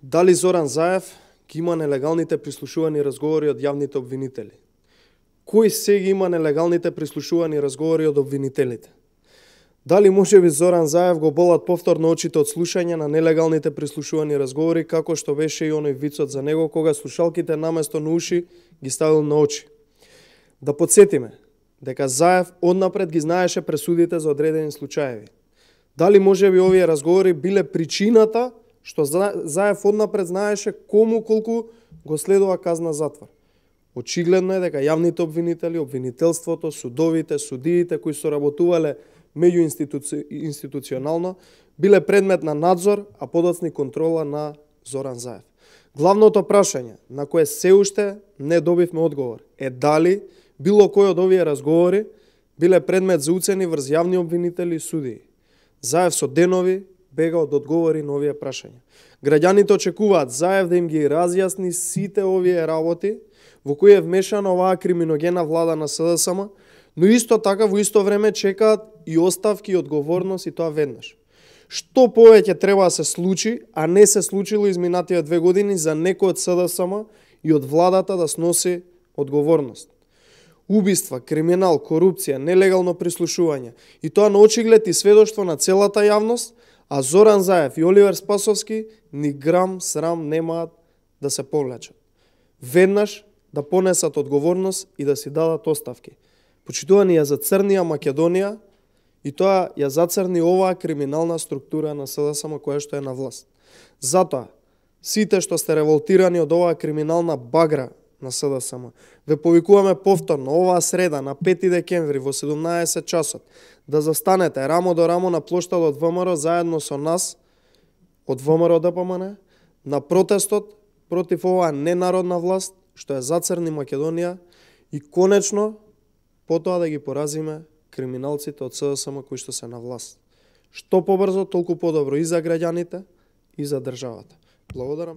Дали Зоран Заев ги има нелегалните прислушувани разговори од јавните обвинители? Кој се ги има нелегалните прислушувани разговори од обвинителите? Дали можеби Зоран Заев го болат повторно очите од слушање на нелегалните прислушувани разговори, како што беше и оној вицот за него, кога слушалките наместо на уши ги ставил на очи? Да подсетиме дека Заев однапред ги знаеше пресудите за одредени случаеви. Дали можеби овие разговори биле причината што Заев однапред знаеше кому колку го следува казна затвор? Очигледно е дека јавните обвинители, обвинителството, судовите, судиите кои соработувале меѓуинституционално, биле предмет на надзор, а подоцни контрола на Зоран Заев. Главното прашање, на кое се уште не добивме одговор, е дали било кој од овие разговори биле предмет за уцени врз јавни обвинители и судии. Заев со денови бега од одговори на овие прашања. Граѓаните очекуваат Заев да им ги разјасни сите овие работи во кои е вмешана оваа криминогена влада на СДСМ, но исто така во исто време чекаат и оставки и одговорност, и тоа веднаш. Што повеќе треба да се случи, а не се случило изминативе 2 години за некој од СДСМ и од владата да сноси одговорност. Убиства, криминал, корупција, нелегално прислушување и тоа на очиглед и сведоштво на целата јавност, а Зоран Заев и Оливер Спасовски ни грам срам немаат да се повлечат. Веднаш да понесат одговорност и да си дадат оставки. Почитувани ја зацрнија Македонија и тоа ја зацрни оваа криминална структура на СДСМ која што е на власт. Затоа, сите што сте револтирани од оваа криминална багра на СДСМ, ве повикуваме повторно оваа среда на 5 декември во 17 часот да застанете рамо до рамо на плоштадот ВМРО заедно со нас од ВМРО ДПМН на протестот против оваа ненародна власт што ја зацрни Македонија и конечно потоа да ги поразиме криминалците од СДСМ кои што се на власт. Што побрзо, толку подобро и за граѓаните и за државата. Благодарам.